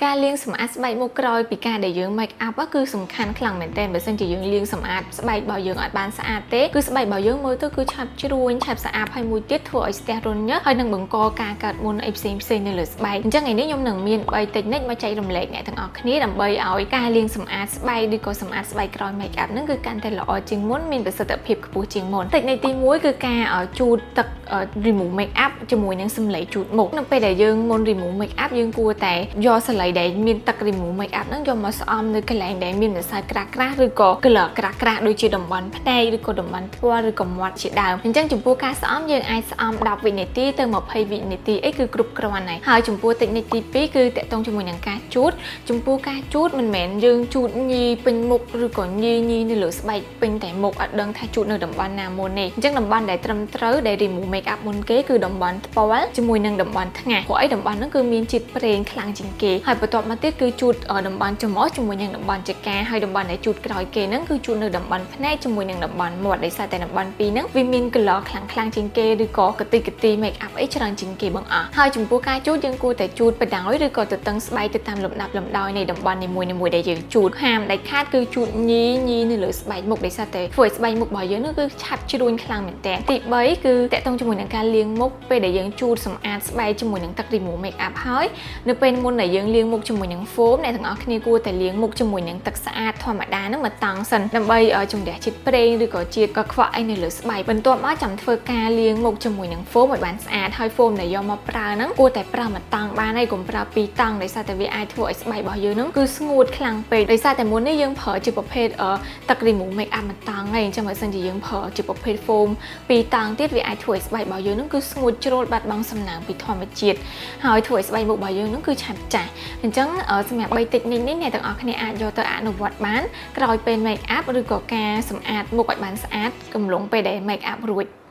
ការលាងសម្អាតស្បែកមុខក្រោយពីការដែលយើង make up គឺសំខាន់ខ្លាំងមែនទែនបើសិនជាយើងលាងសម្អាតស្បែករបស់យើងអត់បានស្អាតទេគឺស្បែករបស់យើងមើលទៅគឺឆាប់ជ្រួញឆាប់ស្អាតហើយមួយទៀតធ្វើឲ្យស្ទះរន្ធញើសហើយនឹងបង្កការកើតមុនអីផ្សេងផ្សេងនៅលើស្បែកអញ្ចឹងថ្ងៃនេះខ្ញុំនឹងមាន3 technique មកចែករំលែកអ្នកទាំងអស់គ្នាដើម្បីឲ្យការលាងសម្អាតស្បែកឬក៏សម្អាតស្បែកក្រោយ make up ហ្នឹងគឺកាន់តែល្អជាងមុនមានប្រសិទ្ធភាពខ្ពស់ជាងមុន technique ទី1គឺការជូតទឹក remove make up ជាមួយនឹងសំឡីជូតមុខនៅពេលដែលយើងមុន remove make up យើងគួរតែយកសំឡីដែលមានទឹក remove make up ហ្នឹងយកមកស្អំនៅកន្លែងដែលមានម្សៅក្រាស់ក្រាស់ឬក៏ color ក្រាស់ក្រាស់ដូចជាតំបន់ភ្នែកឬក៏តំបន់ថ្ពាល់ឬក៏មាត់ជាដើមអញ្ចឹងចំពោះការស្អំយើងអាចស្អំ10វិនាទីទៅ20វិនាទីអីគឺគ្រប់គ្រាន់ហើយហើយចំពោះ technique ទី2គឺទាក់ទងជាមួយនឹងការជូតចំពោះការជូតមិនមែនយើងជូតញីពេញមុខឬក៏ញីញីនៅលើស្បែកពេញតែមុខអត់ដឹងថាជូតនៅតំបន់ណាមុនទេអញ្ចឹងតំបន់ដែលត្រឹមត្រូវដែល remove make up មុនគេគឺតំបន់ថ្ពាល់ជាមួយនឹងតំបន់ថ្ងាសព្រោះអីតំបន់ហ្នឹងគឺមានជាតិប្រេងខ្លាំងជាងគេហើយបន្ទាប់មកទៀតគឺជូតតំបន់ច្រមុះជាមួយនឹងតំបន់ចង្កាហើយតំបន់ដែលជូតក្រោយគេហ្នឹងគឺជូតនៅតំបន់ភ្នែកជាមួយនឹងតំបន់មាត់ដោយសារតែតំបន់ពីរហ្នឹងវាមាន color ខ្លាំងខ្លាំងជាងគេឬក៏កតិកទី make up អីច្រើនជាងគេបងអស់ហើយចំពោះការជូតយើងគួរតែជូតបណ្ដោយឬក៏ទៅតឹងស្បែកទៅតាមលំដាប់លំដោយនៃតំបន់នីមួយៗដែលយើងជូតហាមដាច់ខាតគឺជូតញីញីនៅលើស្បែកមុខដោយសារតែធ្វើឲ្យស្បែកមុខរបស់យើងនោះគឺឆាប់ជ្រួញខ្លាំងមែនតើទី3គឺទាក់ទងជាមួយនឹងការលាងមុខពេលដែលយើងជូតសម្អាតស្បែកជាមួយនឹងទឹក remove make up ហើយនៅពេលមុនដែលយើងលាងមុខជាមួយនឹង foam អ្នកទាំងអស់គ្នាគួរតែលាងមុខជាមួយនឹងទឹកស្អាតធម្មតាហ្នឹងមកតង់សិនដើម្បីជំរះជាតិប្រេងឬក៏ជាតិកខ្វក់អីនៅលើស្បែកបន្ទាប់មកចាំធ្វើការលាងមុខជាមួយនឹង foam ឲ្យបានស្អាតហើយ foam ដែលយកមកប្រើហ្នឹងគួរតែប្រើមួយតង់បានហើយកុំប្រើពីរតង់ដោយសារតែវាអាចធ្វើឲ្យស្បែករបស់យើងហ្នឹងគឺស្ងួតខ្លាំងពេកដោយសារតែមុននេះយើងប្រើជាប្រភេទទឹក remove make up មួយតង់ហើយអញ្ចឹងបើសិនជាយើងប្រើជាប្រភេទ foam ពីរតង់ទៀតវាអាចធ្វើឲ្យស្បែករបស់យើងហ្នឹងគឺស្ងួតជ្រុលបាត់បង់សំណើមពីធម្មជាតិហើយធ្វើឲ្យស្បែកមុខរបស់យើងហ្នឹងគឺឆាប់ចាស់អញ្ចឹងសម្រាប់3 technique នេះអ្នកទាំងអស់គ្នាអាចយកទៅអនុវត្តបានក្រោយពេល make up ឬក៏ការសម្អាតមុខឲ្យបានស្អាតកំឡុងពេលដែល make up រួច។